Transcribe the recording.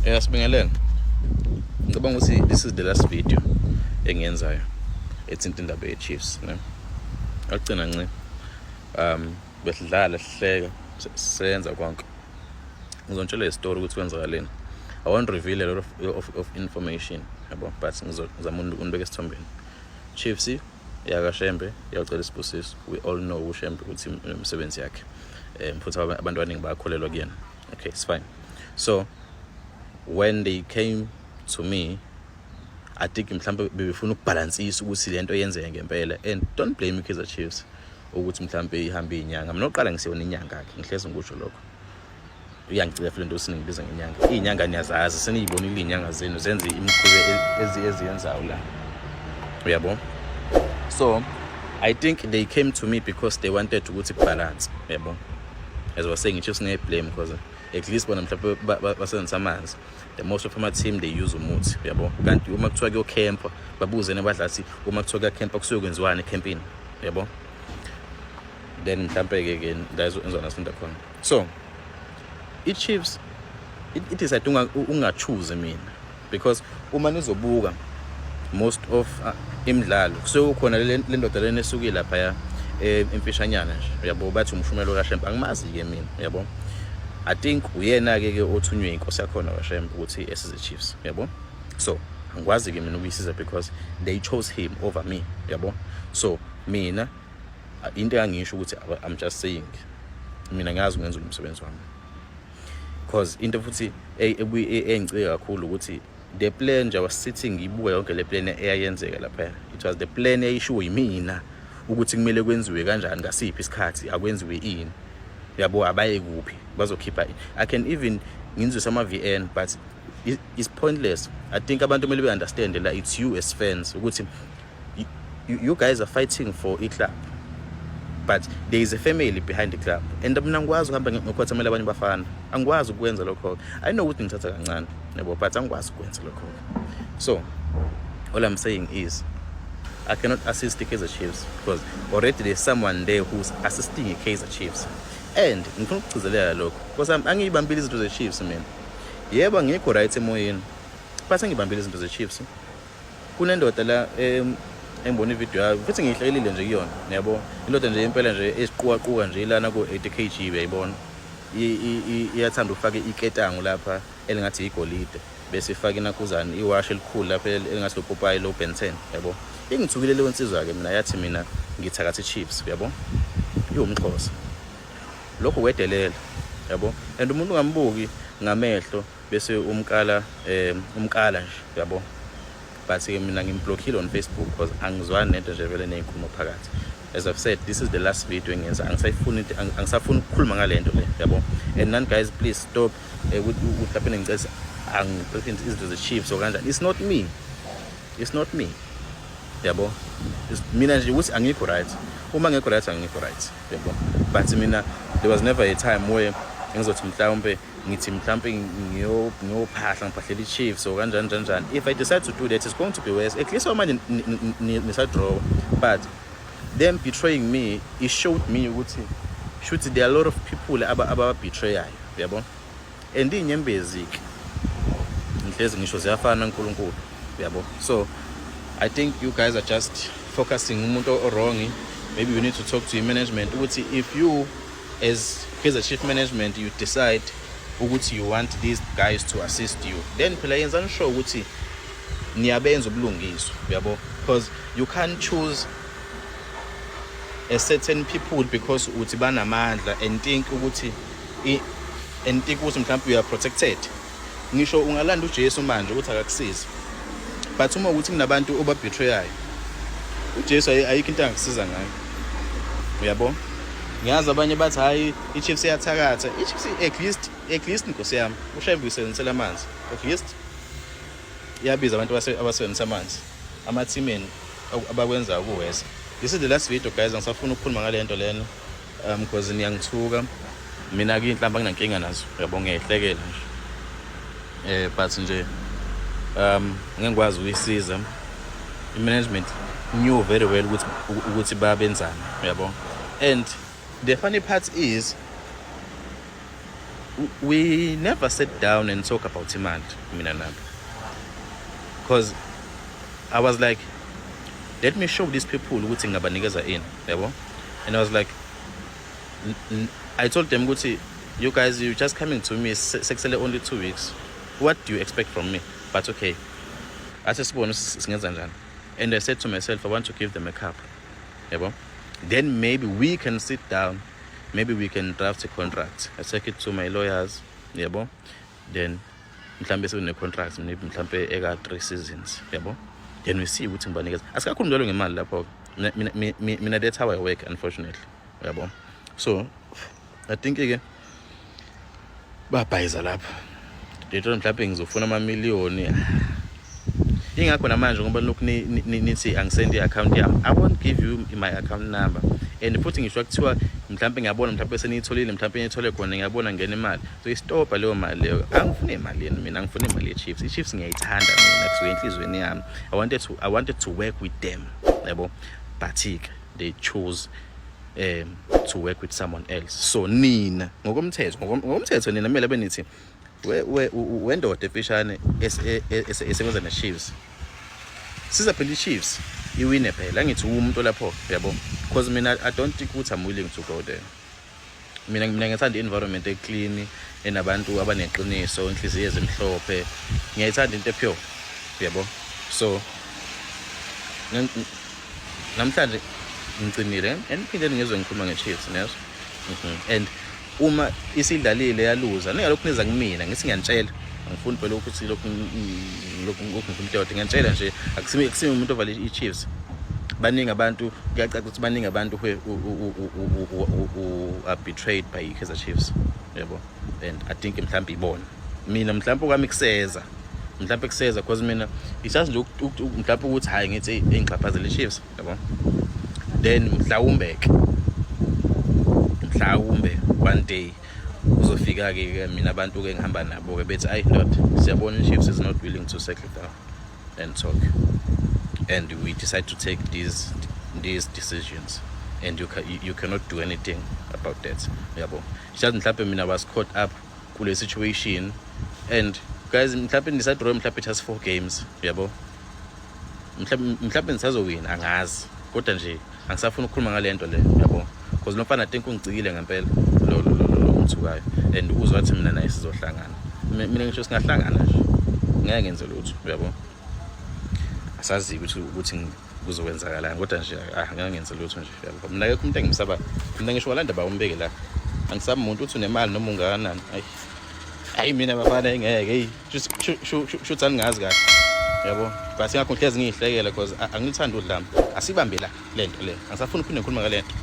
Sibingelele. Ngicabanga ukuthi this is the last video engiyenzayo ethinta indaba ye-Chiefs, ne? Agcina nci. Besidlala, sihleka, senza konke. Ngizontshela isitori ukuthi kwenzakaleni. I won't reveal a lot of information, yabo, but ngizozama unibeka esithombeni. Chiefs yakaShembe iyacela isibusiso. We all know uShembe ukuthi imisebenzi yakhe. Futhi abantu abaningi bayakholelwa kuyena. Okay, it's fine. So when they came to me, I think mhlambe bebefuna ukubhalansisa ukuthi lento yenzeke ngempela, and don't blame iKaizer Chiefs ukuthi mhlambe ihambe inyanga. Mina oqala ngisiyona inyanga ke, ngihlezi ngikusho lokho. Uyangicika futhi lento singibiza ngenyanga. Izinyanga niyazazi, seniyibonile izinyanga zenu zenze imikhuba eziyenzayo la, uyabo. So I think they came to me because they wanted ukuthi balance, yabo. As I was saying, Chiefs ngeke blame because at least bona mhlawumbe basebenzisa amanzi. The most of ama team, they use umuthi, yabo. Kanti uma kuthiwa kuyokhempa, babuze nabadlali, uma kuthiwa kuyakhempa kusuke kwenziwani ekhempini, yabo? Then mhlampe ke ke la engizona sinda khona. So i-Chiefs it decide unga-choose mina because uma nizobuka most of imidlalo kusuke kukhona le ndoda lena esukile laphaya, emfishanyana nje, uyabo, bathi umshumelo kaShembe. Angimazi ke mina, uyabo. I think uyena ke ke othunywe inkosi yakhona kaShembe ukuthi esize Chiefs, uyabo. So angikwazi ke mina ukuyisiza because they chose him over me, uyabo. So mina into engangisho ukuthi I'm just saying, mina ngiyazi ngenza umsebenzi wami, because into futhi ebuye engicike kakhulu ukuthi the plan nje, I was sitting ngiyibuka yonke le plan eyayenzeka lapha. It was the plan eyayishiwo yimina ukuthi kumele kwenziwe kanjani, ngasiphi isikhathi, akwenziwe ini, yabo, abaye kuphi, bazokhipha. I can even ngizwise ama-VN, but it's pointless. I think abantu kumele be-understand la, it's you as fans ukuthi you guys are fighting for i-club, but there is a family behind the club, and mina angikwazi ukuhamba ngikhothamela abanye bafana. Angikwazi ukwenza lokho. I know ukuthi ngithatha kancane, yabo, but angikwazi ukwenza lokho. So all I'm saying is I cannot assist the Kaizer Chiefs because already there's someone there who's assisting the Kaizer Chiefs. And ngifuna ukugcizelela lokho because angiyibambile izinto ze-Chiefs mina. Yebo, angikho right emoyeni, but angibambile izinto ze-Chiefs. Kunendoda la engibona ividiyo yayo futhi ngiyihlelile nje kuyona, yabo, indoda nje impela nje esiqukaquka nje ilana ko-80 kg, uyayibona. Iyathanda ukufaka iketango lapha elingathi igolide, bese ifaka inakuzane iwashi elikhulu lapha elingathi lopopayi lo Ben 10, yabo. Ingithukile leyo nsizwa-ke mina, yathi mina ngithakatha i-Chiefs, uyabo. Iwumxhosa, lokho kwedelela, yabo. And umuntu ungambuki ngamehlo bese umkala, umkala nje, yabo. But ke mina ngimblockile on Facebook because angizwani nento nje vele nezinkulumo phakathi. As I've said, this is the last video engiyenza. Angisayifuni angisafuni ukukhuluma ngale nto le, yabo. And nani guys, please stop ukuthi mhlawumbe ngicela angipreference izinto ze-Chiefs or kanjani. It's not me, it's not me, yabo. Mina nje ukuthi angikho right. Uma ngekho right, angikho right, yabo. But mina there was never a time where ngizothi mhlawumbe ngithi mhlawumbe ngiyophahla, ngiphahlela i-Chiefs or kanjani njani njani. If I decide to do that, it's going to be worse. At least manje nisadraw, but them betraying me, it showed me ukuthi shuthi there are a lot of people ababetrayayo, yabo. And iy'nyembezi-ke ngihlezi ngisho ziyafana uNkulunkulu, yabo. So I think you guys are just focusing umuntu o-wrong. Maybe you need to talk to your management ukuthi if you as Kaizer Chief management, you decide ukuthi you want these guys to assist you, then phela yenzani sure ukuthi niyabenza ubulungiswa, uyabo, because you can't choose a certain people because uthi banamandla and think ukuthi mhlawumbe you are protected. Ngisho ungalanda uJesu manje ukuthi akakusize, but uma ukuthi kunabantu obabetrayayo, uJesu ayikho into angakusiza ngayo, uyabo. Ngiyazi abanye bathi hayi, i-Chiefs iyathakatha. I-Chiefs at least, nkosi yami, uShembe uyisebenzisela amanzi. At least iyabiza abantu abasebenzisa amanzi amathimeni abakwenzayo kuwesa. This is the last video, guys. Angisafuni ukukhuluma ngale nto lena because niyangithuka. Mina-ke iy'nhlamba anginankinga nazo, uyabo, ngiyayihlekela nje, but nje ngeke ngikwazi ukuyisiza. I-management knew very well ukuthi babenzani, uyabo. And the funny part is We never sat down and talk about imali mina nabo, because I was like, let me show these people ukuthi ngingabanikeza ini, yabo. And I was like, I told them ukuthi, you guys, you just coming to me sekusele only 2 weeks, what do you expect from me? But okay, ase sibone singenza njani. And I said to myself, I want to give them a cup, yabo, then maybe we can sit down, maybe we can draft a contract. I take it to my lawyers, yabo, then mhlambe sebe contract, maybe mhlambe eka 3 seasons, yabo, then we see ukuthi ngibanikeza. Asikakhulu njalo ngemali lapho. Mina, that's how I work, unfortunately, yabo. So I think ke babhayiza lapha, lento mhlawumbe ngizofuna amamiliyoni. Ingakho namanje ngoba lokhu nithi angisendi i-account yami, I won't give you my account number. And futhi ngisho kuthiwa mhlawumbe ngiyabona, mhlawumbe seniyitholile, mhlawumbe niyithole khona, ngiyabona ngena imali, so istopha leyo mali leyo. Angifuni imali yenu mina, angifuni imali ye-Chiefs. I-Chiefs ngiyayithanda mina kusuke enhliziyweni yami. I wanted to work with them, yabo, but-ke they chose to work with someone else. So nina ngokomthetho nina kumele benithi wendoda efishane esebenza ne-Chiefs, siza phela i-Chiefs iwine phela, angithi umuntu lapho, yabo, because mina I don't think ukuthi I'm willing to go there. Mina ngithanda i-environment e-clean, enabantu abaneqiniso, inhliziyo ezimhlophe. Ngiyayithanda into e-pure, yabo. So namhlanje ngicinile, endiphinde ngizwe ngikhuluma nge-Chiefs nezo. And uma isidlalile yaluza, ningalokhu niza kumina. Ngithi ngiyanitshela, angifuni phela ukuthi lokhu ngifuna into eyodwa. Ngiyantshela nje, akusimi umuntu ovale i-Chiefs. Baningi abantu, kuyacaca ukuthi baningi abantu who are betrayed by i-Kaizer Chiefs, yabo. And I think mhlawumbe ibona mina, mhlawumbe okwami kuseza, mhlawumbe kuseza, because mina isazi nje mhlawumbe ukuthi hhayi, ngithi engixhaphazele i-Chiefs, yabo. Then mhlawumbe-ke, mhlawumbe one day kuzofika-ke ke mina abantu-ke engihamba nabo-ke bethi, ayi ndoda, siyabona i-Chiefs is not willing to settle down and talk, and we decide to take these decisions, and you cannot do anything about that, yabo. Just mhlawumbe mina was caught up kule situation. And guys, mhlawumbe nisadraw, mhlawumbe just four games, yabo, mhlawumbe nisazowina, angazi. Kodwa nje angisafuni ukukhuluma ngale nto le, yabo, because lo mfana, I think ungicikile ngempela lo ngithukayo, and uzwa wathi mina naye sizohlangana. Mina ngisho singahlangana nje, ngeke ngenze lutho, uyabo. Asazi ukuthi kuzokwenzakalani, kodwa nje ah, ngeke ngenze lutho nje, yabo. Mina akekho umuntu engimsaba mina, ngisho walanda ba umbeke la, angisabi umuntu uthi unemali noma ungakanani. Ayi, hayi, mina bafana, ngeke, hey, shuthi angingazi kahle, yabo. But ingakho ngihlezi ngiyihlekela, because angithandi udlame. Asibambe la le nto le, angisafuni ukuphinde ngikhuluma ngale nto.